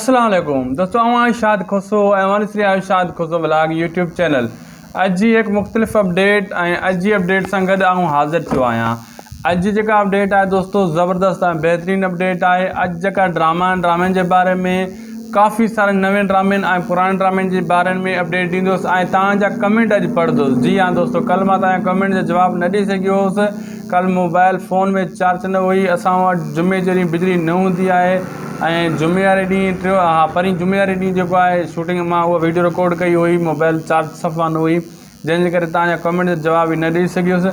السلام عليڪم دوستو آئون آهيان شاد کوسو ۽ اوهان ڏسي رهيا آهيو شاد کوسو ولاگ يوٽيوب چينل اڄ جي هڪ مختلف اپڊيٽ ۽ اڄ جي اپڊيٽ سان گڏ آئون حاضر ٿيو آهيان اڄ جي جيڪا اپڊيٽ آهي دوستو زبردست ۽ بهترين اپڊيٽ آهي اڄ جيڪا ڊراما آهن ڊرامن جي باري ۾ ڪافي سارن نوين ڊرامن ۽ پراڻن ڊرامن جي بارن ۾ اپڊيٽ ڏيندس ۽ توهان جا ڪمينٽ اڄ پڙهندس جي ها دوستو ڪل مان توهان جا ڪمينٽ جا جواب نه ڏئي سگهيو هوس ڪل موبائل فون ۾ چارج نه هئي اسان وٽ جمعي جي ڏينهن بجلي نه هوندي آهي ۽ جمعي واري ڏينهن ٽيو ها پرين جمعي واري ڏينهن جيڪو آهي شوٽنگ مان اها ويڊيو رڪارڊ ڪئي هئي موبائل چارج صفا نه هئي جنهن جي ڪري توهان جا ڪمينٽ جا جواب به نه ڏئي سگهيس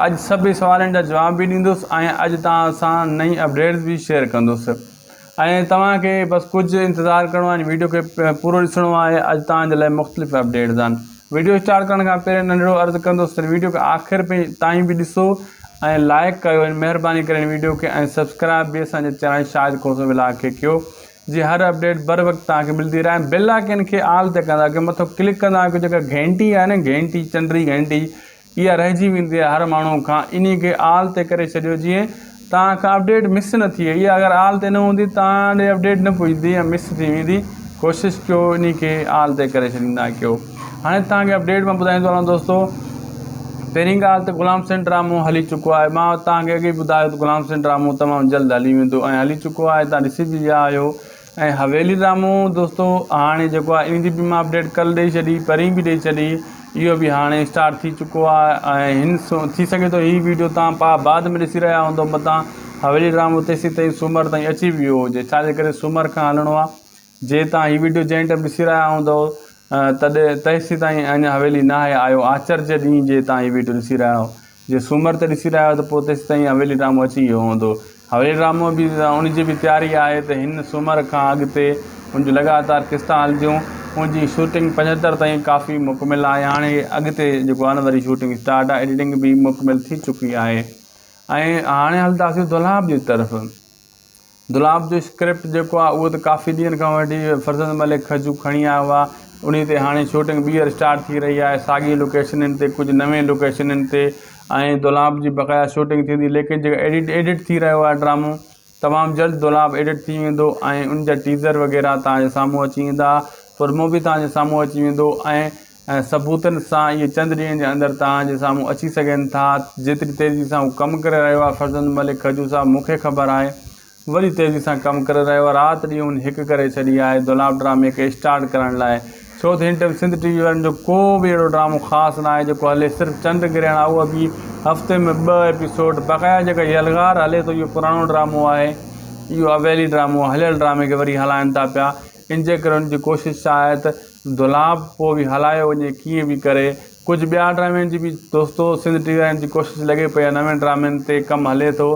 اڄ سڀئي سوالن جا جواب به ڏيندس ۽ اڄ توهان سان نئين اپڊيٽس به شيئر ڪندس ۽ توهان کي بس ڪجهه انتظار ڪرڻو آهي ويڊيو کي پورو ڏسڻو آهي اڄ توهان جي لاء مختلف اپڊيٽس آهن ويڊيو اسٽارٽ ڪرڻ کان پهرين ننڍڙو عرض ڪندس ته ويڊيو کي آخر تائين به ڏسو ۽ لائڪ ڪيو ۽ مهرباني ڪري ويڊيو کي ۽ سبسڪرائب به اسان جي چينل شاهد کوسو ولاگ کي ڪيو جي هر اپڊيٽ بر وقت توهان کي ملدي رهي ۽ بيل آئڪن کي آل تي ڪندا ڪيو مٿو ڪلڪ ڪندا ڪيو جيڪا گهنٽي آهي نه گهنٽي چنڊري گهنٽي اها رهجي ويندي آهي هر ماڻهو کان انهي کي آل تي ڪري ڇڏيو جيئن توهان کان اپڊيٽ مس نه ٿئي اها اگر آل تي نه هوندي توهان ڏي اپڊيٽ نه پڄندي يا مس ٿي ويندي ڪوشش ڪيو انهي کي آل تي ڪري ڇڏيندا ڪيو هاڻي توهان کي اپڊيٽ مان ٻڌائيندو هلان دوستو پهرين ڳالهه ته غلام حسين ڊرامو هلي چڪو آهي مان توهان کي اڳي ٻڌايو ته غلام حسين ڊرامو تمام جلد هلي ويندو ۽ هلي چڪو آهي توهان ڏسي به ويا آهيو ۽ حويلي ڊرامو دوستو هاڻي جيڪو آهي ان جي به مان اپڊيٽ ڪل ڏئي ڇڏي پرين به ڏئي ڇڏي اهو به هاڻي اسٽارٽ ٿي چڪو آهي ۽ هن ٿي سگهي ٿو هي ويڊيو تان پا بعد ۾ ڏسي رهيا هوندو متان حويلي ڊرامو تيسين تائين سومر تائين اچي به ويو هجي ڇا جي ڪري سومر کان هلڻو آهي جي تان هي ويڊيو جنهن ٽائيم ڏسي رهيا هوندو تڏهن تيسين تائين اڃا حويلي ناهي آيو آچر جي ڏينهن جي تان هي ويڊيو ڏسي رهيا هو جي سومر تي ڏسي رهيا آهيو ته پوء تيستائين حويلي ڊرامو اچي ويو هوندو. حويلي ڊرامو به ان جي به تياري آهي ته هن سومر کان اڳتي ان جون لڳاتار قسطان هلنديون. ان جي شوٽنگ 75 تائين ڪافي مڪمل آهي. هاڻي اڳتي جيڪو آهي نه وري شوٽنگ اسٽارٽ آهي. ايڊيٽنگ به مڪمل ٿي چڪي آهي. ۽ هاڻي هلنداسين دولاب جي طرف. دولاب جو اسڪرپٽ جيڪو آهي اهو ته ڪافي ڏينهن کان وٺي فرزند ملڪ کجو کڻي آيو آهي انهي تي هاڻي شوٽنگ ٻيهر اسٽارٽ ٿي رهي آهي ساڳي لوڪيشنن تي ڪجهه نوين لوڪيشنن تي ۽ دولاب جي بقايا شوٽنگ ٿيندي ليڪن جيڪا ايڊٽ ايڊٽ ٿي رهيو آهي ڊرامو تمام جلد دولاب ايڊٽ ٿي ويندو ۽ ان جا ٽيزر وغيره توهان جي سامهون اچي ويندا پرمو به توهان جي سامهون اچي ويندو ۽ ۽ ثبوتن سان اهي چند ڏينهن جي اندر توهان جي سامهون اچي سگهن ٿا. جيتري تيزي سان هو ڪم ڪري رهيو آهي فرزند ملڪ کجو صاحب مون کي خبر آهي وڏي تيزي سان ڪم ڪري رهيو آهي رات ڏينهن هن هڪ ڪري ڇڏي آهي دولاب ڊرامي کي اسٽارٽ ڪرڻ لاء ڇو ته هن ٽائيم سنڌ ٽي وي وارن جو ڪو به اهڙو ڊرامو خاص ناهي جيڪو هلي صرف چنڊ گرهڻ آهي اهو به هفتي ۾ ٻه ايپيسوڊ بقايا جيڪا يلغار هلي ٿو اهو پراڻو ڊرامو آهي اهو اويلي ڊرامو هليل ڊرامي کي وري هلائن ٿا پيا ان جي ڪري هن جي ڪوشش ڇا آهي ته دولاب پوء به هلايو وڃي ڪيئن به ڪري ڪجهه ٻيا ڊرامن جي به دوستو سنڌ ٽي وي وارن جي ڪوشش لڳي پئي آهي نوين ڊرامن تي ڪم هلي ٿو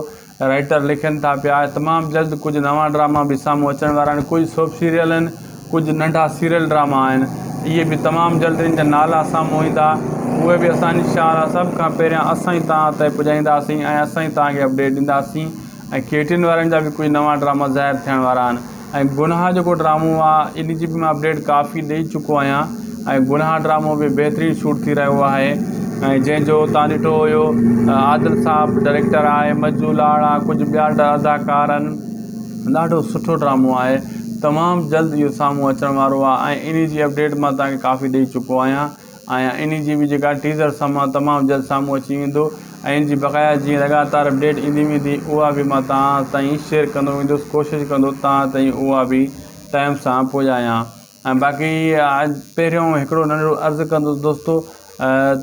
رائيٽر لکن ٿا پيا تمام جلد ڪجهه نوان ڊراما به سامهون اچڻ وارا آهن ڪجهه سوپ سيريل آهن ڪجهه ننڍا سيريل ڊراما آهن اهي به تمام جلد ان جا نالا سامهون ايندا اهي به اسان انشاء الله سڀ کان پهريان اسان ئي توهان تائين پڄائينداسين ۽ اسان ئي توهان کي اپڊيٽ ڏينداسين ۽ ڪي ٽي اين وارن جا به ڪجهه نوان ڊراما ظاهر ٿيڻ وارا آهن ۽ گناهه جيڪو ڊرامو آ ان جي به مان اپڊيٽ ڪافي ڏئي چڪو آهيان ۽ گناهه ڊرامو به بهترين شوٽ ٿي رهيو آهي ۽ جنهن جو تان ڏٺو هيو عادل صاحب ڊائريڪٽر آهي مجو لاڙ آ ڪجهه ٻيا اداڪار آهن ڏاڍو سٺو ڊرامو آهي تمام جلد اهو سامهون اچڻ وارو آ ۽ ان جي اپڊيٽ مان تان کي ڪافي ڏئي چڪو آهيان ۽ انهي جي به جيڪا ٽيزر سامان تمام جلد سامهون اچي ويندو ۽ ان جي بقايا جيئن لڳاتار اپڊيٽ ايندي ويندي اها به مان توهان تائين شيئر ڪندو ويندس ڪوشش ڪندو توهان تائين اها به ٽائيم سان پڄايان ۽ باقي پهريون هڪڙو ننڍڙو عرض ڪندس دوستو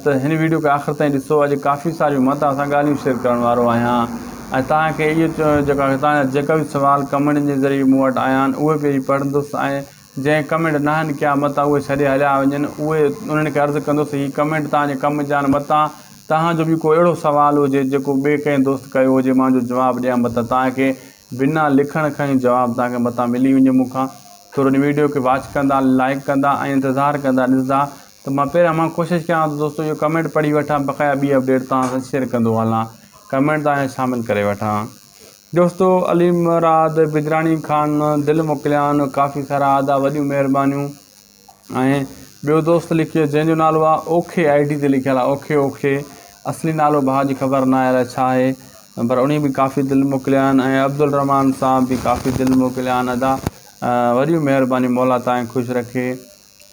ته هن ويڊيو کي آخر تائين ڏسو اڄ ڪافي ساريون مان توهان سان ڳالهيون شيئر ڪرڻ وارو آهيان ۽ توهان کي اهو جيڪا توهان جا جيڪا به سوال ڪمينٽن جي ذريعي مون وٽ آيا آهن اهي به اڄ پڙهندس ۽ جنهن ڪمينٽ ناهن ڪيا متان اهي ڇڏي هليا وڃن اهي انهن کي عرض ڪندس هي ڪمينٽ توهان جي ڪم جا آهن متان توهان جو به ڪو اهڙو سوال هجي جيڪو ٻئي ڪنهن دوست ڪيو هجي مان جو جواب ڏيان متان توهان کي بنا لکڻ کان ئي جواب توهان کي متان ملي وڃي مون کان ٿورو ان ويڊيو کي واچ ڪندا لائڪ ڪندا ۽ انتظار ڪندا ڏسندا ته مان پهريان مان ڪوشش ڪيان ٿو دوستو اهو ڪمينٽ پڙهي وٺان بقايا ٻي اپڊيٽ توهان سان شيئر ڪندو هلان ڪمينٽ توهان جا شامل ڪري وٺان. دوستو علي مراد بجراڻي خان دل موڪليان ڪافي سارا ادا وڏيون مهربانيون ۽ ٻيو دوست لکيو جنهن جو نالو آ اوکي I D تي لکيل آ اوکي اوکي اصلي نالو ڀاء جي خبر نه آهي الائي ڇا آهي پر انهي به ڪافي دل موڪليان ۽ عبدالرحمان صاحب به ڪافي دل موڪليان ادا وڏيون مهربانيون مولا توهان کي خوش رکي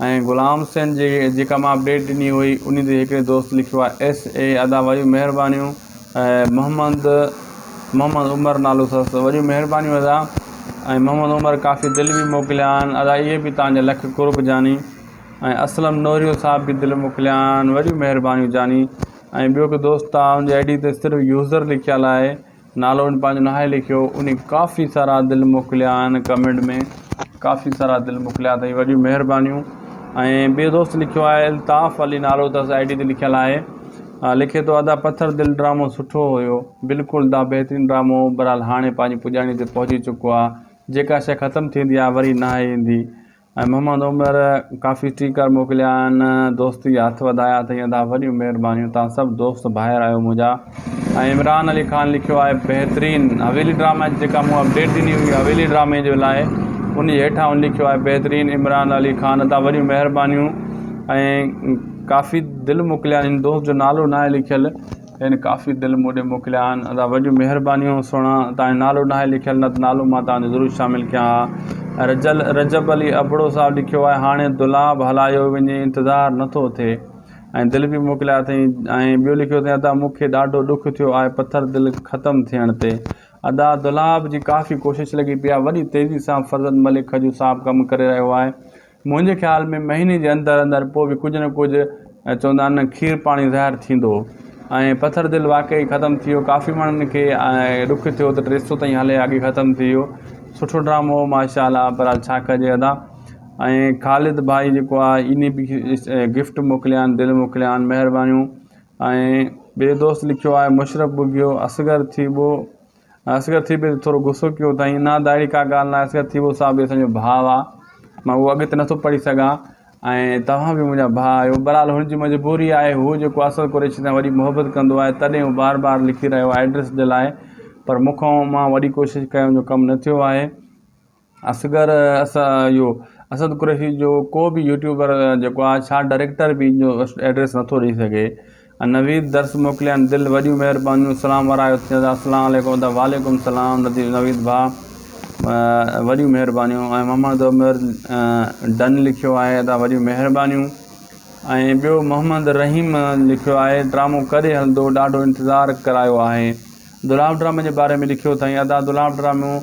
۽ غلام حسين جي جيڪا مان اپڊيٽ ڏني هئي انهي تي هڪڙي دوست لکيو آهي ايس اي ادا وڏيون مهربانيون محمد محمد عمر نالو اٿس وڏيون مهربانيون ادا ۽ محمد عمر ڪافي دل به موڪليا آهن ادا اهي به توهان جا لک قرب جاني ۽ اسلم نوريو صاحب به دل موڪليا آهن وڏيون مهربانيون جاني ۽ ٻيو هڪ دوست آهي ان جي I D تي صرف يوزر لکيل آهي نالو ان پنهنجو ناهي لکيو انهي ڪافي سارا دل موڪليا آهن ڪمينٽ ۾ ڪافي سارا دل موڪليا اٿئي وڏيون مهربانيون ۽ ٻيو دوست لکيو آهي الطاف علي نالو اٿس I D تي لکيل آهي لکي ٿو ادا پٿر دل ڊرامو سٺو هيو بلڪل دا بهترين ڊرامو بهرحال هاڻي پنهنجي پڄاڻي تي پهچي چڪو آهي جيڪا شي ختم ٿيندي آهي وري ناهي ايندي ۽ محمد عمر ڪافي اسٽيڪر موڪليا آهن دوستي جا هٿ وڌايا اٿئي ادا وڏيون مهربانيون توهان سڀ دوست ڀائر آهيو منهنجا ۽ عمران علي خان لکيو آهي بهترين حويلي ڊراما جي جيڪا مون اپڊيٽ ڏني هئي حويلي ڊرامي جي لاء ان جي هيٺان ان لکيو آهي بهترين عمران علي خان ادا وڏيون مهربانيون ۽ ڪافي دل موڪليا آهن دوست جو نالو ناهي لکيل هن ڪافي دل مون ڏي موڪليا آهن ادا وڏيون مهربانيون سهڻا تان جو نالو ناهي لکيل نه ته نالو مان تان جو ضرور شامل ڪيان ها رجل رجب علي ابڙو صاحب لکيو آهي هاڻي دولاب هلايو وڃي انتظار نٿو ٿئي ۽ دل به موڪليا اٿئي ۽ ٻيو لکيو اٿئي ادا مون کي ڏاڍو ڏک ٿيو آهي پٿر دل ختم ٿيڻ تي ادا دولاب جي ڪافي ڪوشش لڳي پئي آهي وڏي تيزي سان فرزند ملڪ کجو صاحب ڪم ڪري رهيو آهي منهنجي خيال ۾ مهيني جي اندر اندر پوء به ڪجهه نه ڪجهه چوندا آهن نه کير پاڻي ظاهر ٿيندو ۽ پٿر دل واقعي ختم ٿي ويو ڪافي ماڻهن کي ڏک ٿيو ته 300 تائين هلي اڳي ختم ٿي ويو سٺو ڊرامو هو ماشاء الله بهرحال ڇا ڪجي ادا ۽ خالد ڀائي جيڪو آهي انهي به گفٽ موڪليا آهن دل موڪليا آهن مهربانيون ۽ ٻئي دوست لکيو آهي مشرف ٻگهيو اصغر ٿيٻو اصغر ٿيٻي تي ٿورو غصو ڪيو اٿائين. نه ادا اهڙي ڪا ڳالهه ناهي اصغر ٿيٻو صاحب به اسان جو ڀاء آ مان اهو اڳتي نٿو پڙهي سگهان ۽ توهان به منهنجا ڀاء آهيو بهرحال هن جي مجبوري آهي هو جيڪو اسد قريشي سان وڏي محبت ڪندو آهي تڏهن هو بار بار لکي رهيو آهي ايڊريس جي لاء پر مون کان مان وڏي ڪوشش ڪيم جو ڪم نه ٿيو آهي. اصغر اهو اسد قريشي جو ڪو به يوٽيوبر جيڪو آهي ڇا ڊائريڪٽر به ان جو ايڊريس نٿو ڏئي سگهي ۽ نويد درس موڪليا آهن دل وڏيون مهربانيون سلام ورايو ٿيندا السلام عليڪم ادا وعليڪم السلام نويد ڀاء وڏيون مهربانيون ۽ محمد عمر ڊن لکيو آهي ادا وڏيون مهربانيون ۽ ٻيو محمد رحيم لکيو آهي ڊرامو ڪڏهن هلندو ڏاڍو انتظار ڪرايو آهي دولاب ڊرامي جي باري ۾ لکيو اٿائين ادا دولاب ڊرامو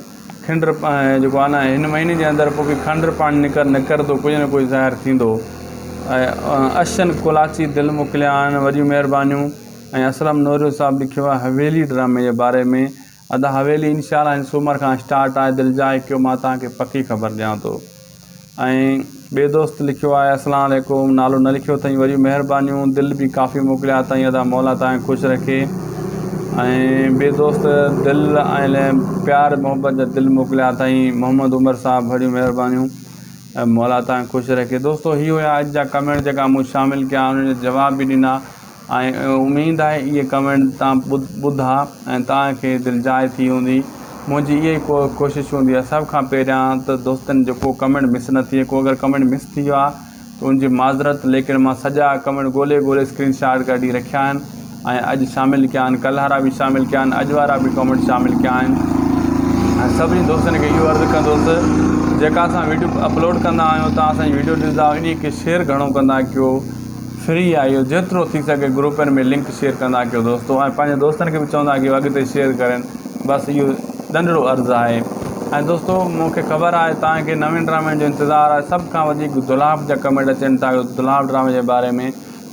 کنڊ جيڪو آهي نه هن مهيني جي اندر پوء به کنڊ پاڻي نڪر نڪرندو ڪجهه نه ڪجهه ظاهر ٿيندو اشن ڪولاچي دل موڪليا آهن وڏيون مهربانيون ۽ اسلم نوريو صاحب لکيو آهي حويلي ڊرامي جي باري ۾ ادا حويلي انشاء الله هن سومر کان اسٽارٽ آهي دل جاء ڪيو مان توهان کي پڪي خبر ڏيان ٿو. ۽ ٻئي دوست لکيو آهي اسلام عليڪم نالو نه لکيو اٿئي وري مهربانيون دل به ڪافي موڪليا اٿئي ادا مولا تانکي خوش رکي ۽ ٻئي دوست دل ۽ پيار محبت جا دل موڪليا اٿئي محمد عمر صاحب ڀريون مهربانيون مولا تانکي خوش رکي دوستو هي هيا اڄ جا ڪمينٽ جيڪا مون شامل ڪيا انهن جا جواب به ڏنا ۽ اميد آهي اهي ڪمينٽ توهان ٻڌا ۽ توهان کي دلجاء ٿي هوندي. منهنجي اها ئي ڪوشش هوندي آهي سڀ کان پهريان ته دوستن جو ڪو ڪمينٽ مس نه ٿئي ڪو اگر ڪمينٽ مس ٿي ويو آهي ته ان جي معذرت ليڪن مان سڄا ڪمينٽ ڳولي ڳولي اسڪرين شاٽ ڪڍي رکيا آهن ۽ اڄ شامل ڪيا آهن ڪلهه وارا به شامل ڪيا آهن اڄ وارا به ڪمينٽ شامل ڪيا آهن ۽ سڀني دوستن کي اهو عرض ڪندس جيڪا اسان ويڊيو اپلوڊ ڪندا آهيون توهان اسان جي ويڊيو ڏسندا آهيو انهي کي شيئر گهڻو ڪندا ڪيو فري آهي اهو جيترو ٿي سگهي گروپن ۾ لنڪ شيئر ڪندا ڪيو دوستو ۽ پنهنجي دوستن کي به چوندا ڪيو اڳتي شيئر ڪرين بس اهو ننڍڙو عرض آهي ۽ دوستو مون کي خبر آهي توهان کي نوين ڊرامن جو انتظار آهي سڀ کان وڌيڪ دولاب جا ڪمينٽ اچن ٿا دولاب ڊرامي جي باري ۾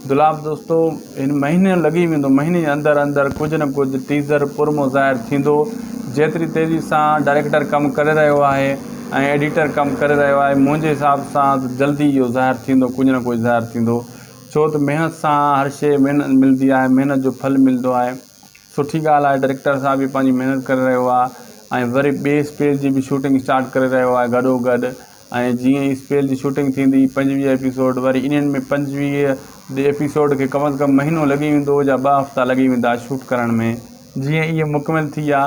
دولاب دوستو هن مهيني لڳي ويندو مهيني جي اندر اندر ڪجهه نه ڪجهه ٽيزر پرمو ظاهر ٿيندو جيتري تيزي سان ڊائريڪٽر ڪم ڪري رهيو آهي ۽ ايڊيٽر ڪم ڪري رهيو آهي منهنجي حساب سان ته جلدي اهو ظاهر ٿيندو ڪجهه نه ڪجهه ظاهر ٿيندو ڇو ته محنت سان هر شيء محنت ملدي آهي محنت جو ڦل ملدو آهي سٺي ڳالهه آهي ڊائريڪٽر صاحب به پنهنجي محنت ڪري رهيو آهي ۽ وري ٻئي اسپيل جي به شوٽنگ اسٽارٽ ڪري رهيو آهي گڏو گڏ ۽ جيئن ئي اسپيل جي شوٽنگ ٿيندي 25 ايپيسوڊ وري انهن ۾ 25 ايپيسوڊ کي ڪم از ڪم مهينو لڳي ويندو يا ٻه هفتا لڳي ويندا شوٽ ڪرڻ ۾ جيئن اهي مڪمل ٿي ويا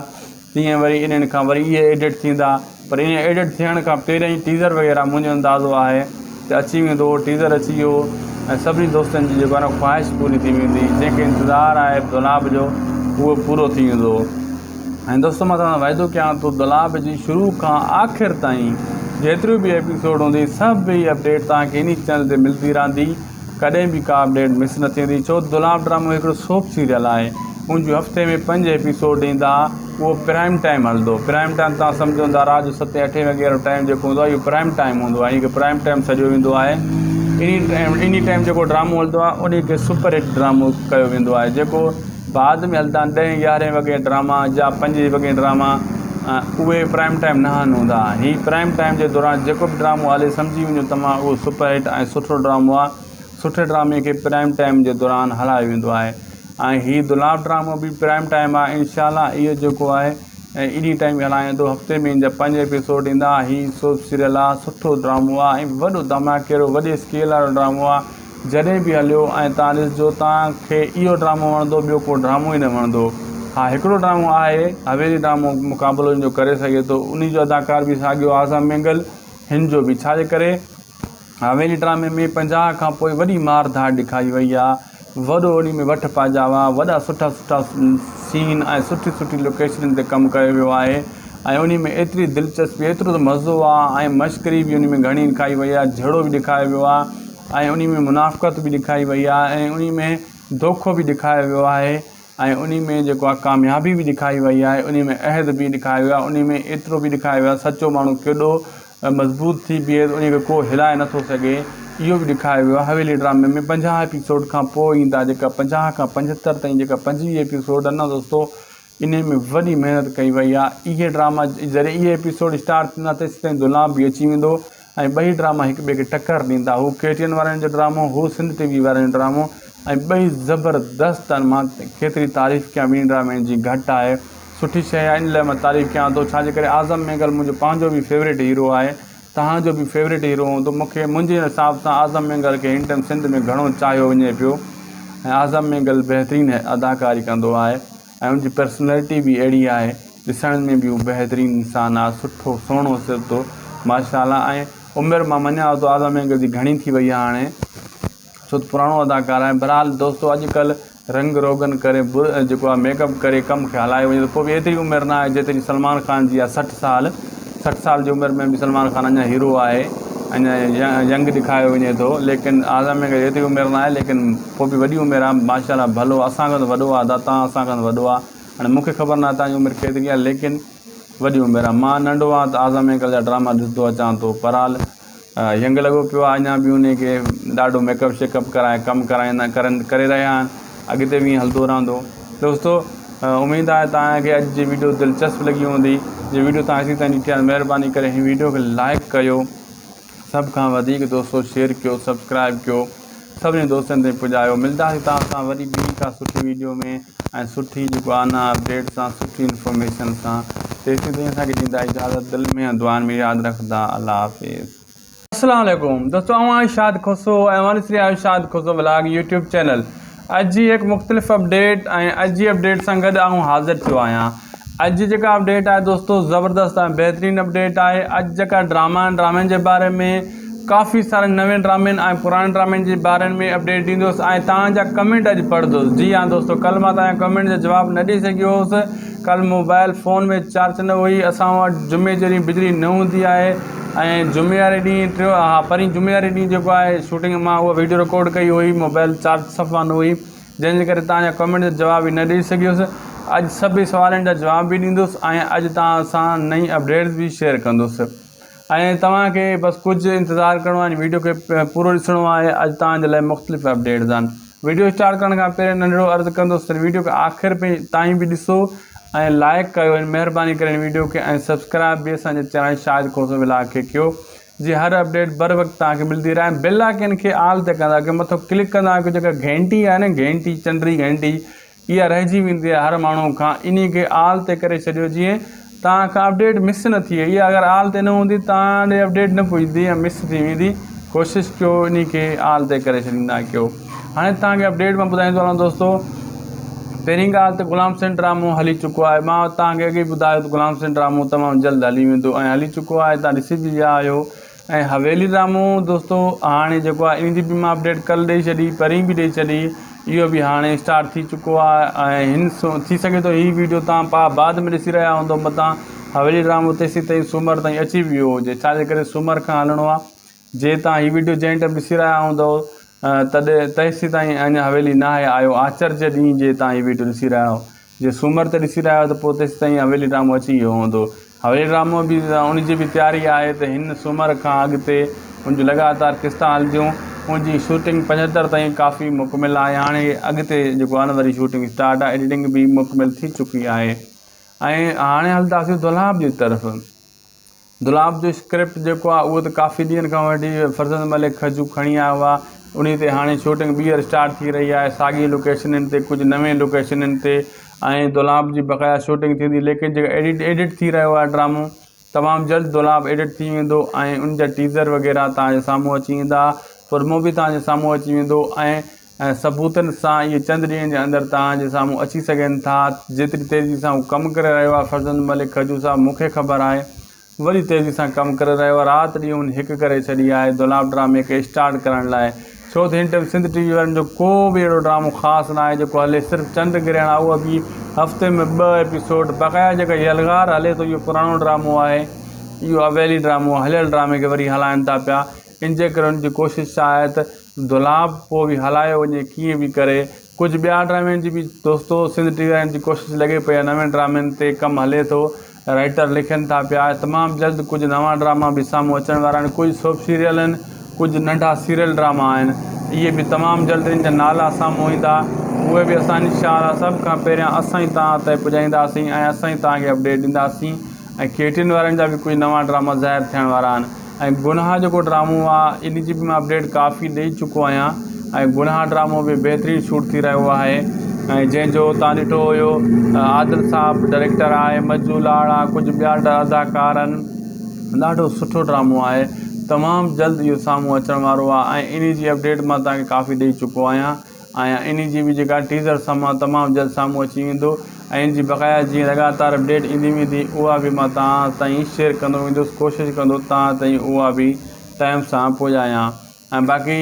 تيئن وري انهن کان وري اهي ايڊٽ ٿيندا پر انهن ايڊٽ ٿيڻ کان پهريان ئي ٽيزر وغيره منهنجو اندازو آهي ته اچي ويندو ٽيزر اچي ويو ۽ سڀني دوستن جي جيڪو آهي نه خواهش پوري ٿي ويندي جنهن کي انتظار آهي دولاب جو اهو پورو ٿي ويندو ۽ دوستو مان توهان سان وعدو ڪيان ٿو دولاب جي شروع کان آخر تائين جيتريون به ايپيسوڊ هوندي سڀ ئي اپڊيٽ توهان کي انهي چينل تي ملدي رهندي ڪڏهن به ڪا اپڊيٽ مس نه ٿيندي ڇو ته دولاب ڊرامو هڪڙو سوپ سيريل آهي ان جو هفتي ۾ پنج ايپيسوڊ ايندا اهو پرائم ٽائيم هلندو پرائم ٽائيم توهان سمجهو هوندا رات جو ستين اٺين وڳي وارو ٽائيم جيڪو هوندو آهي اهو پرائم ٽائيم هوندو آهي ان کي پرائم ٽائيم سڏيو ويندو آهي انهي ٽائيم انهي ٽائيم جيڪو ڊرامو هلندو آهي انهي کي سپر هٽ ڊرامو ڪيو ويندو آهي جيڪو بعد ۾ هلندا آهن ڏهين يارهين وڳي ڊراما يا پنجين وڳي ڊراما اهي پرائم ٽائيم نه آهن هوندا هي پرائم ٽائيم جي دوران جيڪو به ڊرامو هلي سمجهي وڃو توهان اهو سپر هٽ ۽ سٺو ڊرامو آهي سٺي ڊرامي کي پرائم ٽائيم جي دوران هلايو ويندو آهي ۽ هي دولاب ڊرامو به پرائم ٽائيم آهي انشاء الله اهو جيڪو آهي انهي ٽائيم هلايان ٿو هفتي ۾ ان جا پنج ايپيسوڊ ايندا هي سوپ سيريل آهي سٺو ڊرامو آهي ۽ وڏو ڌماڪيرو وڏي اسڪيل وارو ڊرامو آهي جڏهن به هليو ۽ توهان ڏسجو توهان کي اهو ڊرامو وڻندو ٻيو ڪو ڊرامو ئي نه وڻندو. ها هڪڙو ڊرامو آهي حويلي ڊرامو مقابلو ان جو ڪري سگهي ٿو انهي جو اداڪار به ساڳيو اعظم مينگل هن جو به ڇا جي ڪري حويلي ڊرامي ۾ 50 کان پوء وڏي مار ڌاڙ ڏکائي وئي آ وڏو انهي ۾ وٺ پاجاوا وڏا سٺا سٺا سين ۽ سٺي سٺي لوڪيشنن تي ڪم ڪيو ويو آهي ۽ انهي ۾ ايتري دلچسپي ايترو ته مزو آ ۽ مشڪري به انهي ۾ گهڻي ڏکائي وئي آ جھڙو به ڏکايو ويو آ ۽ انهي ۾ منافقت به ڏکائي وئي آهي ۽ انهي ۾ دوکو به ڏکايو ويو آهي ۽ انهي ۾ جيڪو آهي ڪاميابي به ڏکائي وئي آهي انهي ۾ عهد به ڏکايو ويو آهي انهي ۾ ايترو به ڏکايو ويو آهي سچو ماڻهو ڪيڏو مضبوط ٿي بيهي ته انهي کي ڪو هلائي نٿو سگهي اهو به ڏکايو ويو آهي حويلي ڊرامي ۾ 50 ايپيسوڊ کان پوء ايندا جيڪا 50 کان 75 تائين جيڪا 25 ايپيسوڊ آهن نه دوستو انهي ۾ وڏي محنت ڪئي وئي آهي اهي ڊراما جڏهن اهي ايپيسوڊ اسٽارٽ ٿيندا تيسيتائين دولاب به اچي ويندو ۽ ٻئي ڊراما هڪ ٻئي کي ٽڪر ڏيندا هو ڪي ٽي اين وارن جو ڊرامو هو سنڌ ٽي وي وارن جو ڊرامو ۽ ٻئي زبردست آهن مان ڪيتري تعريف ڪيان ٻنهي ڊرامن جي گهٽ آهي سٺي شيء آهي ان لاء مان تعريف ڪيان ٿو ڇا جي ڪري اعظم مينگل منهنجو پنهنجو به فيوريٽ هيرو آهي توهان جو به فيوريٽ هيرو هوندو مون کي منهنجي حساب سان اعظم مينگل کي هن ٽائيم سنڌ ۾ گهڻو چاهيو وڃي پيو ۽ اعظم مينگل بهترين اداڪاري ڪندو آهي ۽ ان جي پرسنلٽي به اهڙي آهي ڏسڻ ۾ به هو بهترين انسان آهي سٺو سهڻو سرتو ماشاء الله ۽ عمر مان مڃان ٿو اعظم مينگل جي گهڻي ٿي وئي آهي هاڻي ڇو ته پراڻو اداڪار آهي بهرحال دوستو اڄ ڪلهه رنگ روغن ڪري جيڪو آهي ميڪ اپ ڪري ڪم کي هلايو وڃي ٿو پوء به ايتري عمر نه آهي جيتري سلمان خان جي آهي 60 سال 60 سال جي عمر ۾ به سلمان خان اڃا هيرو آهي اڃا ينگ ڏيکاريو وڃي ٿو ليڪن اعظم مينگل جي ايتري عمر نه آهي ليڪن پوء به وڏي عمر آ ماشاء الله ڀلو اسان کان ته وڏو آ ادا تان اسان کان ته وڏو آ هاڻي مون کي خبر ناهي تان جي عمر ڪيتري آ ليڪن وڏي عمر آ مان ننڍو آ ته اعظم انڪل جا ڊراما ڏسندو اچان ٿو پرحال ينگ لڳو پيو آ اڃا به انهي کي ڏاڍو ميڪ اپ شيڪ اپ ڪرائي ڪم ڪرائيندا ڪرن ڪري رهيا آهن اڳتي به ائين هلندو رهندو دوستو اميد آهي توهان کي اڄ جي ويڊيو دلچسپ لڳي هوندي جي ويڊيو توهان ايسي تائين ڏٺي آهي مهرباني ڪري هن ويڊيو کي لائڪ ڪيو سڀ کان وڌيڪ دوستو شيئر ڪيو سبسڪرائب ڪيو سڀني دوستن تائين پڄايو ملداسين توهان سان وري ٻي ڪا سٺي ويڊيو ۾ ۽ سٺي جيڪو آ نه اپڊيٽ سان سٺي انفارميشن سان تيسين تائين اسان کي ڏيندا اجازت دل ۾ ۽ دعائن ۾ ياد رکندا الله حافظ. السلام عليڪم دوستو آئون آهيان شاهد کوسو ۽ اوهان ڏسي رهيا آهيو Shahid Khoso vlog YouTube channel اڄ جي هڪ مختلف اپڊيٽ ۽ اڄ جي اپڊيٽ سان گڏ آئون حاضر ٿيو آهيان اڄ جي جيڪا اپڊيٽ آهي دوستو زبردست ۽ بهترين اپڊيٽ آهي اڄ جيڪا ڊراما آهن ڊرامن جي باري ۾ ڪافي سارن نوين ڊرامن ۽ پراڻن ڊرامن جي بارن ۾ اپڊيٽ ڏيندس ۽ توهان جا ڪمينٽ اڄ پڙهندس جي ها دوستو ڪل مان توهان جا ڪمينٽ جا جواب نه ڏئي سگهيو هوس ڪل موبائل فون ۾ چارج نه هئي اسان وٽ جمعي جي ڏينهن بجلي نه هوندي آهي ۽ جمعي واري ڏينهن ٽيو ها پرين جمعي واري ڏينهن جيڪو آهي شوٽنگ مان اها ويڊيو رڪارڊ ڪئي هئي موبائل چارج صفا نه هئي جنهن جي ڪري توهان جا ڪمينٽ جا جواب به نه ڏئي سگهيس اڄ سڀئي سوالن جا جواب به ڏيندس ۽ اڄ توهان سان نئين اپڊيٽس به شيئر ڪندس ۽ توهان کي بس ڪجهه انتظار ڪرڻو آهي ويڊيو کي پورو ڏسڻو آهي اڄ توهان جي لاء مختلف اپڊيٽس آهن ويڊيو اسٽارٽ ڪرڻ کان پهرين ننڍڙو عرض ڪندس ته ويڊيو کي آخر تائين به ڏسو ۽ لائڪ ڪيو ۽ مهرباني ڪري ويڊيو کي ۽ سبسڪرائب به اسان جي چينل شاهد کوسو ولاگ کي ڪيو جي هر اپڊيٽ بر وقت توهان کي ملدي رهي ۽ بيل آئيڪن کي آل تي ڪندا ڪيو مٿو ڪلڪ ڪندا ڪيو جيڪا گهنٽي آهي نه گهنٽي چنڊري گهنٽي اها رهجي ويندي آهي هر ماڻهو کان انهي کي آل تي ڪري ڇڏيو جيئن توهان کان اپڊيٽ مس نه ٿئي اها اگر آل تي نه هوندي توهان ڏي اپڊيٽ نه پڄندي ۽ مس ٿي ويندي ڪوشش ڪيو انهي کي آل تي ڪري ڇڏيندا ڪيو هاڻي توهان کي اپڊيٽ مان ٻڌائيندو هلان دوستو پهرين ڳالهه ته غلام حسين ڊرامو هلي چڪو آهي مان توهان کي اڳي ٻڌايو ته غلام حسين ڊرامو تمام جلد هلي ويندو ۽ هلي چڪو آهي توهان ڏسي به ويا آهيو ۽ حويلي ڊرامو دوستو هاڻي جيڪو آهي ان جي به مان اپڊيٽ ڪل ڏئي ڇڏي پرين به ڏئي ڇڏي اهو به هاڻي اسٽارٽ ٿي چڪو آهي ۽ هن ٿي سگهي ٿو هي ويڊيو توهان پا بعد ۾ ڏسي رهيا هوندو متان حويلي ڊرامو تيسين تائين سومر تائين اچي به ويو هجي ڇا جي ڪري سومر کان هلڻو آهي جي توهان هي ويڊيو جنهن ٽائيم ڏسي رهيا هوندؤ تڏهن تيسين تائين اڃا حويلي ناهي آيو آچر جي ڏينهن جي توهان هي ويڊيو ڏسي رهيا آهيو جي سومر تي ڏسي رهيا آهيو ته پوء تيسيتائين حويلي ڊرامو اچي ويو هوندو. حويلي ڊرامو به ان جي به تياري آهي ته هن سومر کان اڳتي ان جون لڳاتار قسطان هلنديون. ان جي شوٽنگ 75 تائين ڪافي مڪمل آهي. هاڻي اڳتي جيڪو آهي نه وري شوٽنگ اسٽارٽ آهي. ايڊيٽنگ به مڪمل ٿي چڪي آهي. ۽ هاڻي هلنداسين دولاب جي طرف. دولاب جو اسڪرپٽ جيڪو آهي اهو ته ڪافي ڏينهن کان وٺي فرزند ملڪ کجو کڻي آيو آهي انهي تي هاڻي شوٽنگ ٻيهر اسٽارٽ ٿي رهي آهي ساڳي لوڪيشنن تي ڪجهه نوين لوڪيشنن تي ۽ دولاب جي بقايا شوٽنگ ٿيندي ليڪن جيڪا ايڊٽ ايڊٽ ٿي رهيو آهي ڊرامو تمام جلد دولاب ايڊٽ ٿي ويندو ۽ ان جا ٽيزر وغيره توهان جي سامهون اچي ويندا پرمو به توهان جي سامهون اچي ويندو ۽ ثبوتن سان اهي چند ڏينهن جي اندر توهان جي سامهون اچي سگهن ٿا جيتري تيزي سان هو ڪم ڪري رهيو آهي فرزند ملڪ کجو صاحب مون کي خبر آهي وڏي تيزي سان ڪم ڪري رهيو آهي رات ڏينهن هن هڪ ڪري ڇڏي آهي دولاب ڊرامي کي اسٽارٽ ڪرڻ لاء ڇو ته هن ٽائيم سنڌ ٽي وي وارن جو ڪو به اهڙو ڊرامو خاص نه آهي جيڪو هلي صرف چنڊ گرهڻ آهي اهو به هفتي ۾ ٻه ايپيسوڊ بقايا جيڪا يلغار هلي ٿو اهو پراڻو ڊرامو آهي اهو اويلي ڊرامو هليل ڊرامي کي وري هلائن ٿا پيا ان جي ڪري ان جي ڪوشش ڇا آهي ته دولاب پوء به هلايو وڃي ڪيئن به ڪري ڪجهه ٻيا ڊرامن جي به دوستو سنڌ ٽي وي وارن جي ڪوشش لڳي پئي آهي نوين ڊرامن تي ڪم هلي ٿو رائيٽر لکن ٿا پيا تمام جلد ڪجهه نوان ڊراما به سامهون اچڻ وارا آهن ڪجهه سوپ سيريل آهن ڪجهه ننڍا سيريل ڊراما آهن اهي به تمام جلد ان جا نالا سامهون ايندا اهي به اسان انشاء الله سڀ کان پهريان اسان ئي توهان تائين پڄائينداسين ۽ اسان ئي توهان کي اپڊيٽ ڏينداسين ۽ ڪي ٽي اين وارن جا به ڪجهه نوان ڊراما ظاهر ٿيڻ وارا آهن ۽ گناهه جيڪو ڊرامو آ ان جي به مان اپڊيٽ ڪافي ڏئي چڪو آهيان ۽ گناهه ڊرامو به بهترين شوٽ ٿي رهيو آهي ۽ جنهن جو تان ڏٺو هيو عادل صاحب ڊائريڪٽر آهي مجو لاڙ آ ڪجهه ٻيا اداڪار آهن ڏاڍو سٺو ڊرامو آهي تمام جلد اهو سامهون اچڻ وارو آ ۽ ان جي اپڊيٽ مان تان کي ڪافي ڏئي چڪو آهيان ۽ انهي جي به جيڪا ٽيزر سامان تمام جلد سامهون اچي ويندو ۽ ان جي بقايا جيئن لڳاتار اپڊيٽ ايندي ويندي اها به مان توهان تائين شيئر ڪندو ويندس ڪوشش ڪندو توهان تائين اها به ٽائيم سان پڄايان ۽ باقي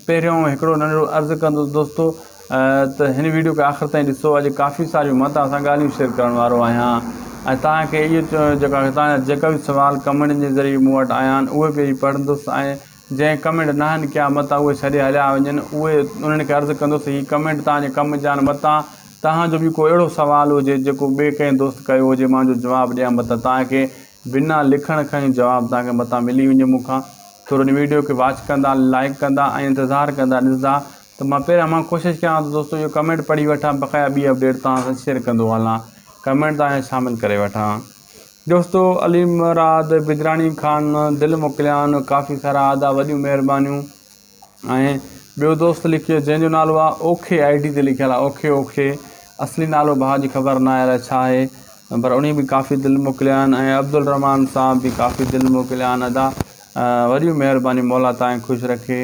پهريون هڪڙو ننڍڙو عرض ڪندس دوستو ته هن ويڊيو کي آخر تائين ڏسو اڄ ڪافي ساريون مان توهان سان ڳالهيون شيئر ڪرڻ وارو آهيان ۽ توهان کي اهو جيڪا توهان جا جيڪا به سوال ڪمينٽن جي ذريعي مون وٽ آيا آهن اهي به پڙهندس ۽ جنهن ڪمينٽ ناهن ڪيا متان اهي ڇڏي هليا وڃن اهي انهن کي عرض ڪندس هي ڪمينٽ توهان جي ڪم جا آهن متان توهان جو به ڪو اهڙو سوال هجي جيڪو ٻئي ڪنهن دوست ڪيو هجي مان جو جواب ڏيان متان توهان کي بنا لکڻ کان ئي جواب توهان کي متان ملي وڃي مون کان ٿورو ان ويڊيو کي واچ ڪندا لائيڪ ڪندا ۽ انتظار ڪندا ڏسندا ته مان پهريان مان ڪوشش ڪيان ٿو دوستو اهو ڪمينٽ پڙهي وٺان بقايا ٻي اپڊيٽ توهان سان شيئر ڪندو هلان ڪمينٽ توهان جا شامل ڪري وٺان. دوستو علي مراد بجراڻي خان دل موڪليان ڪافي سارا ادا وڏيون مهربانيون ۽ ٻيو دوست لکيو جنهن جو نالو آ اوکي I D تي لکيل آ اوکي اوکي اصلي نالو ڀاء جي خبر نه آهي الائي ڇا آهي پر انهي به ڪافي دل موڪليان ۽ عبدالرحمان صاحب به ڪافي دل موڪليان ادا وڏيون مهربانيون مولا تائين خوش رکي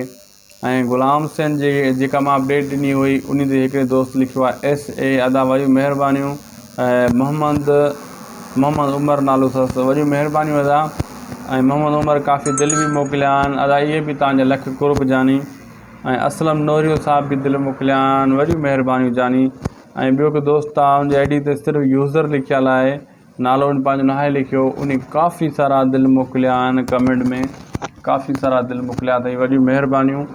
۽ غلام حسين جي جيڪا مان اپڊيٽ ڏني هئي انهي تي هڪڙي دوست لکيو آهي ايس اي ادا وڏيون مهربانيون محمد محمد عمر نالو اٿس وڏيون مهربانيون ادا ۽ محمد عمر ڪافي دل به موڪليا آهن ادا اهي به تان جا لک قرب جاني ۽ اسلم نوريو صاحب به دل موڪليا آهن وڏيون مهربانيون جاني ۽ ٻيو هڪ دوست آهي ان جي I D تي صرف يوزر لکيل آهي نالو ان پنهنجو ناهي لکيو انهي ڪافي سارا دل موڪليا آهن ڪمينٽ ۾ ڪافي سارا دل موڪليا اٿئي وڏيون مهربانيون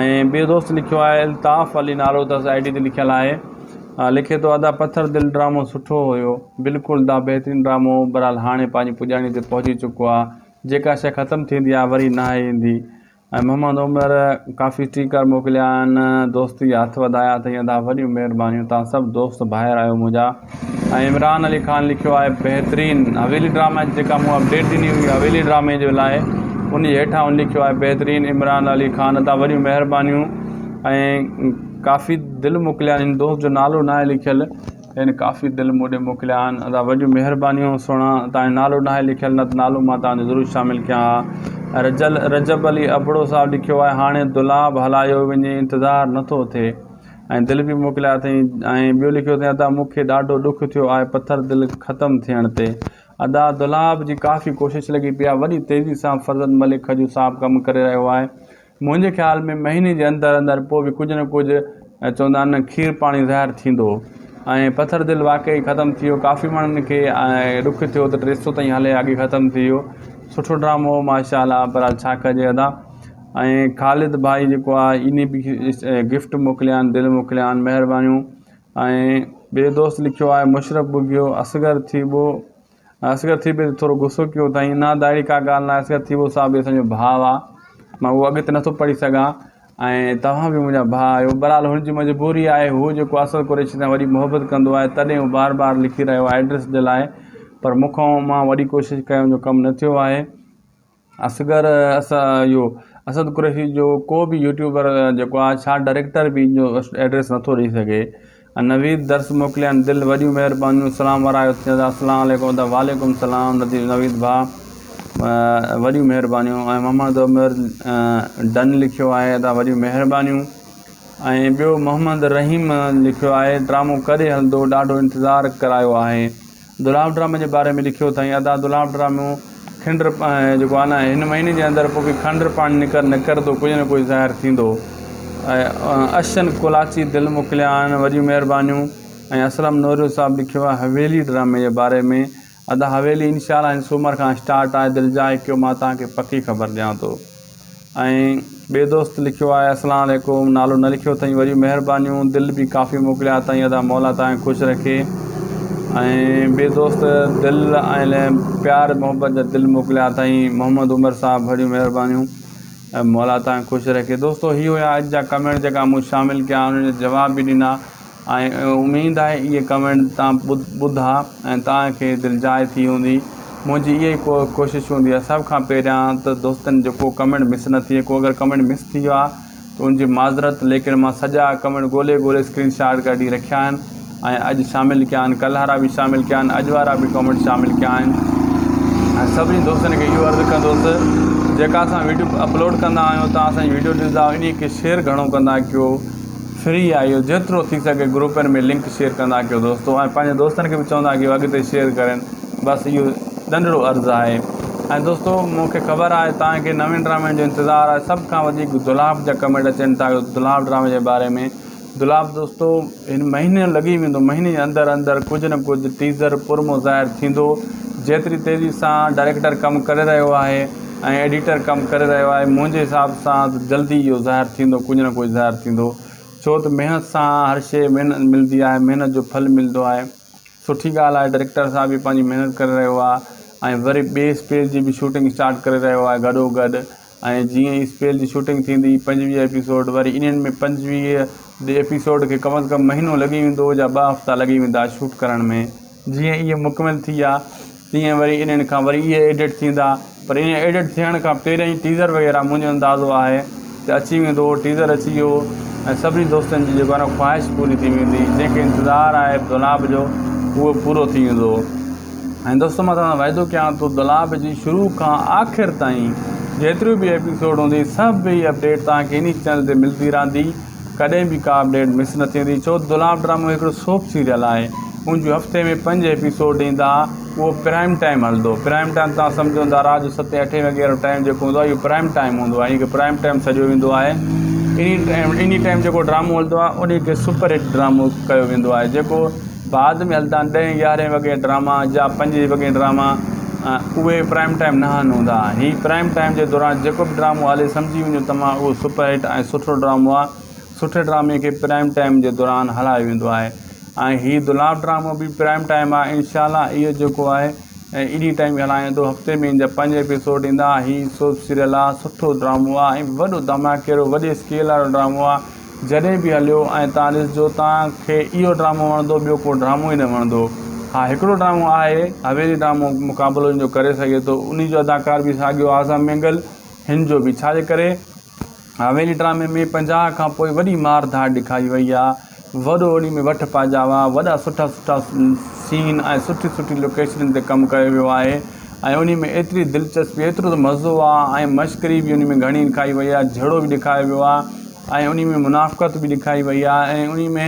۽ ٻئي دوست لکيو آهي الطاف علي نالو اٿس I D تي لکيل آهي لکي ٿو ادا پٿر دل ڊرامو سٺو هيو بلڪل دا بهترين ڊرامو بهرحال هاڻي پنهنجي پڄاڻي تي پهچي چڪو آهي جيڪا شي ختم ٿيندي آهي وري ناهي ايندي ۽ محمد عمر ڪافي اسٽيڪر موڪليا آهن دوستي جا هٿ وڌايا اٿئي ادا وڏيون مهربانيون توهان سڀ دوست ڀائر آهيو منهنجا ۽ عمران علي خان لکيو آهي بهترين حويلي ڊراما جي جيڪا مون اپڊيٽ ڏني هئي حويلي ڊرامي جي لاء ان جي هيٺان ان لکيو آهي بهترين عمران علي خان ادا وڏيون مهربانيون ۽ ڪافي دل موڪليا آهن دوست جو نالو ناهي لکيل هن ڪافي دل مون ڏي موڪليا آهن ادا وڏيون مهربانيون سهڻا تان جو نالو ناهي لکيل نه ته نالو مان تان جو ضرور شامل ڪيان ها رجل رجب علي ابڙو صاحب لکيو آهي هاڻي دولاب هلايو وڃي انتظار نٿو ٿئي ۽ دل به موڪليا اٿئي ۽ ٻيو لکيو اٿئي ادا مون کي ڏاڍو ڏک ٿيو آهي پٿر دل ختم ٿيڻ تي ادا دولاب جي ڪافي ڪوشش لڳي پئي آهي وڏي تيزي سان فرزند ملڪ کجو صاحب ڪم ڪري رهيو آهي منهنجي خيال ۾ مهيني جي اندر اندر پوء به ڪجهه نه ڪجهه چوندا آهن نه کير پاڻي ظاهر ٿيندو. ۽ پٿر دل واقعي ختم ٿي ويو ڪافي ماڻهن کي ڏک ٿيو ته 300 تائين هلي اڳي ختم ٿي ويو سٺو ڊرامو هو ماشاء الله پر ڇا ڪجي ادا ۽ خالد ڀائي جيڪو آهي انهي به گفٽ موڪليا آهن دل موڪليا آهن مهربانيون ۽ ٻئي دوست لکيو آهي مشرف ٻگهيو اصغر ٿيٻو اصغر ٿيٻي تي ٿورو غصو ڪيو اٿائين نه ادا اهڙي ڪا ڳالهه ناهي اصغر ٿيٻو صاحب به اسانجو ڀاء آهي مان اهو اڳتي نٿو پڙهي سگهان ۽ توهان به منهنجا ڀاء آهيو بهرحال هن جي مجبوري آهي هو جيڪو اسد قريشي سان وڏي محبت ڪندو آهي تڏهن هو بار بار لکي رهيو آهي ايڊريس جي لاء پر مون کان مان وڏي ڪوشش ڪيم جو ڪم نه ٿيو آهي اصغر اهو اسد قريشي جو ڪو به يوٽيوبر جيڪو آهي ڇا ڊائريڪٽر به ان جو ايڊريس نٿو ڏئي سگهي نويد درس موڪليا آهن دل وڏيون مهربانيون سلام ورايو ٿيندا السلام عليڪم ادا وعليڪم السلام نويد ڀاء وڏيون مهربانيون ۽ محمد عمر ڊن لکيو آهي ادا وڏيون مهربانيون ۽ ٻيو محمد رحيم لکيو آهي ڊرامو ڪڏهن هلندو ڏاڍو انتظار ڪرايو آهي دولاب ڊرامي جي باري ۾ لکيو اٿائين ادا دولاب ڊرامو کنڊ جيڪو آهي نه هن مهيني جي اندر پوء به کنڊ پاڻي نڪر نڪرندو ڪجهه نه ڪجهه ظاهر ٿيندو ۽ اشن ڪولاچي دل موڪليا آهن وڏيون مهربانيون ۽ اسلم نوريو صاحب لکيو آهي حويلي ڊرامي جي باري ۾ ادا حويلي انشاء الله هن سومر کان اسٽارٽ آهي دلجاء ڪيو مان توهان کي پڪي خبر ڏيان ٿو. ۽ ٻئي دوست لکيو آهي اسلام عليڪم نالو نه لکيو اٿائين وري مهربانيون دل به ڪافي موڪليا اٿائين ادا مولا توهان کي خوش رکي ۽ ٻئي دوست دل ۽ پيار محبت جا دل موڪليا اٿائين محمد عمر صاحب وڏيون مهربانيون ۽ مولا توهان کي خوش رکي دوستو هي هيا اڄ جا ڪمينٽ جيڪا مون شامل ڪيا انهن جا جواب به ڏنا ۽ اميد آهي اهي ڪمينٽ توهان ٻڌا ۽ توهان کي دلجاء ٿي هوندي. منهنجي اها ئي ڪوشش هوندي آهي سڀ کان پهريان ته دوستن جو ڪو ڪمينٽ مس نه ٿئي ڪو اگر ڪمينٽ مس ٿي ويو آهي ته ان جي معذرت ليڪن مان سڄا ڪمينٽ ڳولي ڳولي اسڪرين شاٽ ڪڍي رکيا آهن ۽ اڄ شامل ڪيا آهن ڪلهه وارا به شامل ڪيا آهن اڄ وارا به ڪمينٽ شامل ڪيا آهن ۽ سڀني دوستن کي اهو عرض ڪندس جيڪا اسان ويڊيو اپلوڊ ڪندا آهيون توهان اسان جي ويڊيو ڏسندا آهيو انهي کي شيئر گهڻو ڪندا ڪيو فري آهي اهو جيترو ٿي سگهي گروپن ۾ لنڪ شيئر ڪندا ڪيو دوستو ۽ پنهنجي دوستن کي به چوندا ڪيو اڳتي شيئر ڪرين بس اهو ننڍڙو عرض آهي ۽ دوستو مون کي خبر آهي توهان کي نوين ڊرامن جو انتظار آهي سڀ کان وڌيڪ دولاب جا ڪمينٽ اچن ٿا دولاب ڊرامي جي باري ۾ دولاب دوستو هن مهيني لڳي ويندو مهيني جي اندر اندر ڪجهه نه ڪجهه ٽيزر پرمو ظاهر ٿيندو جيتري تيزي سان ڊائريڪٽر ڪم ڪري رهيو آهي ۽ ايڊيٽر ڪم ڪري رهيو آهي منهنجي حساب سان ته جلدي اهو ظاهر ٿيندو ڪجهه نه ڪجهه ظاهر ٿيندو ڇو ته محنت سان هر شيء محنت ملدي آهي محنت جو ڦل ملدو آهي سٺي ڳالهه آهي ڊائريڪٽر صاحب به پنهنجي محنت ڪري رهيو آهي ۽ وري ٻئي اسپيل جي به شوٽنگ اسٽارٽ ڪري رهيو آهي گڏو گڏ ۽ جيئن ئي اسپيل جي شوٽنگ ٿيندي 25 ايپيسوڊ وري انهن ۾ 25 ايپيسوڊ کي ڪم از ڪم مهينو لڳي ويندو يا ٻه هفتا لڳي ويندا شوٽ ڪرڻ ۾ جيئن اهي مڪمل ٿي ويا تيئن وري انهن کان وري اهي ايڊٽ ٿيندا پر انهن ايڊٽ ٿيڻ کان پهريان ئي ٽيزر وغيره منهنجو اندازو آهي ته اچي ويندو ٽيزر اچي ويو ۽ سڀني دوستن جي جيڪو آهي نه خواهش پوري ٿي ويندي جنهن کي انتظار آهي دولاب جو اهو پورو ٿي ويندو ۽ دوستو مان توهان سان وعدو ڪيان ٿو دولاب جي شروع کان آخر تائين جيتريون به ايپيسوڊ هوندي سڀ ئي اپڊيٽ توهان کي انهي چينل تي ملدي رهندي ڪڏهن به ڪا اپڊيٽ مس نه ٿيندي ڇو ته دولاب ڊرامو هڪڙو سوپ سيريل آهي ان جو هفتي ۾ پنج ايپيسوڊ ايندا اهو پرائم ٽائيم هلندو پرائم ٽائيم توهان سمجهو هوندا رات جو ستين اٺين وڳي وارو ٽائيم جيڪو هوندو آهي اهو پرائم ٽائيم هوندو آهي ان کي پرائم ٽائيم سڏيو ويندو آهي انهي ٽائيم انهي ٽائيم جيڪو ڊرامو هلندو آهي انهي کي سپر هٽ ڊرامو ڪيو ويندو آهي جيڪو بعد ۾ هلندا آهن ڏهين يارهين وڳي ڊراما يا پنجين وڳي ڊراما اهي پرائم ٽائيم نه آهن هوندا هي پرائم ٽائيم جي دوران جيڪو به ڊرامو هلي سمجهي وڃو توهان اهو سپر هٽ ۽ سٺو ڊرامو آهي سٺي ڊرامي کي پرائم ٽائيم جي دوران هلايو ويندو آهي ۽ هي دولاب ڊرامو به پرائم ٽائيم آهي انشاء الله اهو جيڪو آهي انهي ٽائيم هلائيندو هفتي ۾ ان جا پنج ايپيسوڊ ايندا هي سوپ سيريل آهي سٺو ڊرامو آهي ۽ وڏو ڌماڪيرو وڏي اسڪيل وارو ڊرامو آهي جڏهن به هليو ۽ توهان ڏسجو توهان کي اهو ڊرامو وڻندو ٻيو ڪو ڊرامو ئي نه وڻندو. ها هڪڙو ڊرامو آهي حويلي ڊرامو مقابلو ان جو ڪري سگهي ٿو انهي جو اداڪار به ساڳيو اعظم مينگل هن جو به ڇا جي ڪري حويلي ڊرامي ۾ 50 کان پوء وڏي مار ڌاڙ ڏکائي وئي آ وڏو انهي ۾ وٺ پاجاوا وڏا سٺا سٺا سين ۽ سٺي سٺي لوڪيشنن تي ڪم ڪيو ويو آهي ۽ انهي ۾ ايتري دلچسپي ايترو ته مزو آ ۽ مشڪري به انهي ۾ گهڻي ڏکائي وئي آ جهيڙو به ڏکايو ويو آ ۽ انهي ۾ منافقت به ڏکائي وئي آهي ۽ انهي ۾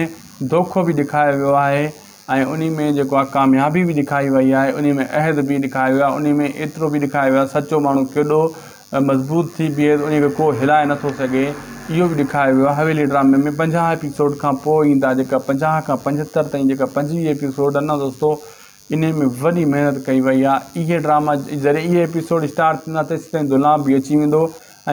دوکو به ڏکايو ويو آهي ۽ انهي ۾ جيڪو آهي ڪاميابي به ڏکائي وئي آهي انهي ۾ عهد به ڏکايو ويو آهي انهي ۾ ايترو به ڏکايو ويو آهي سچو ماڻهو ڪيڏو مضبوط ٿي بيهي ته انهي کي ڪو هلائي نٿو سگهي. اهو به ڏيکاريو ويو آهي حويلي ڊرامي ۾ 50 ايپيسوڊ کان پوء ايندا جيڪا 50 کان 75 تائين جيڪا 25 ايپيسوڊ آهن نه دوستو انهي ۾ وڏي محنت ڪئي وئي آهي اهي ڊراما جڏهن اهي ايپيسوڊ اسٽارٽ ٿيندا تيسين تائين دولاب به اچي ويندو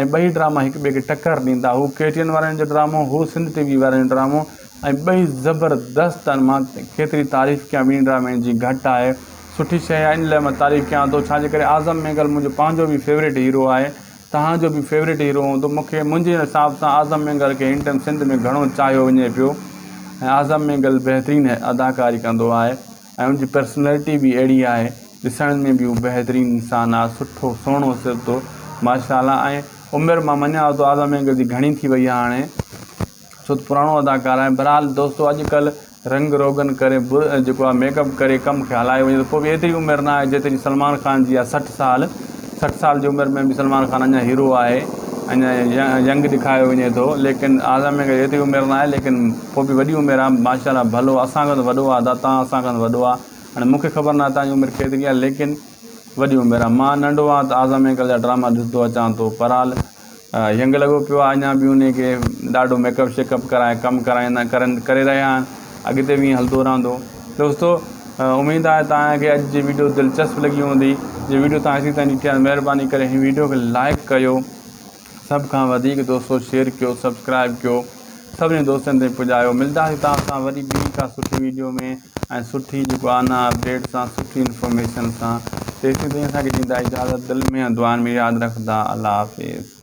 ۽ ٻئي ڊراما هڪ ٻئي کي ٽڪر ڏيندا هو ڪي ٽي اين وارن جو ڊرامو هو سنڌ ٽي وي وارن جو ڊرامو ۽ ٻئي زبردست آهن مان ڪيتري تعريف ڪيان ٻنهي ڊرامن جي گهٽ آهي سٺي شيء آهي ان لاء مان تعريف ڪيان ٿو ڇاجي ڪري اعظم مينگل منهنجو پنهنجو به فيوريٽ هيرو آهي توهان جو به فيوريٽ هيرو هوندو. مون کي منهنجي حساب سان اعظم مينگل کي هن ٽائيم سنڌ ۾ گهڻو چاهيو وڃي پيو ۽ اعظم مينگل بهترين اداڪاري ڪندو آهي ۽ ان جي پرسنلٽي به اهڙي آهي ڏسڻ ۾ به هو بهترين انسان آهي سٺو سهڻو سرتو ماشاء الله ۽ عمر مان مڃان ٿو اعظم مينگل جي گهڻي ٿي وئي آهي هاڻي ڇو ته پراڻو اداڪار آهي بھرحال دوستو اڄ ڪلھ رنگ روغن ڪري جيڪو آهي ميڪ اپ ڪري ڪم کي هلايو وڃي ٿو پوء به ايتري عمر نه آهي جيتري سلمان خان جي آهي 60 سال 60 سال جي عمر ۾ به سلمان خان اڃا هيرو آهي اڃا ينگ ڏيکاريو وڃي ٿو ليڪن اعظم مينگل ايتري عمر نه آهي ليڪن پوء به وڏي عمر آهي ماشاء الله ڀلو اسان کان ته وڏو آهي ادا تان اسان کان ته وڏو آهي هاڻي مونکي خبر نه آهي تان جي عمر ڪيتري آهي ليڪن وڏي عمر آهي مان ننڍو آهيان ته اعظم مينگل جا ڊراما ڏسندو اچان ٿو بھرحال ينگ لڳو پيو آهي اڃا به انهي کي ڏاڍو ميڪ اپ شيڪ اپ ڪرائي ڪم ڪرائيندا ڪرن ڪري رهيا آهن اڳتي به ائين هلندو رهندو دوستو اميد آهي توهان کي اڄ جي ويڊيو دلچسپ لڳي هوندي جي ويڊيو توهان ايسي تائين ڏٺي آهي مهرباني ڪري هن ويڊيو کي لائڪ ڪيو سڀ کان وڌيڪ دوستو شيئر ڪيو سبسڪرائب ڪيو سڀني دوستن تائين پڄايو ملداسين توهان سان وري ٻي ڪا سٺي ويڊيو ۾ ۽ سٺي جيڪو آ نه اپڊيٽ سان سٺي انفارميشن سان تيسين تائين اسان کي ڏيندا اجازت دل ۾ ۽ دعائن ۾ ياد رکندا الله حافظ.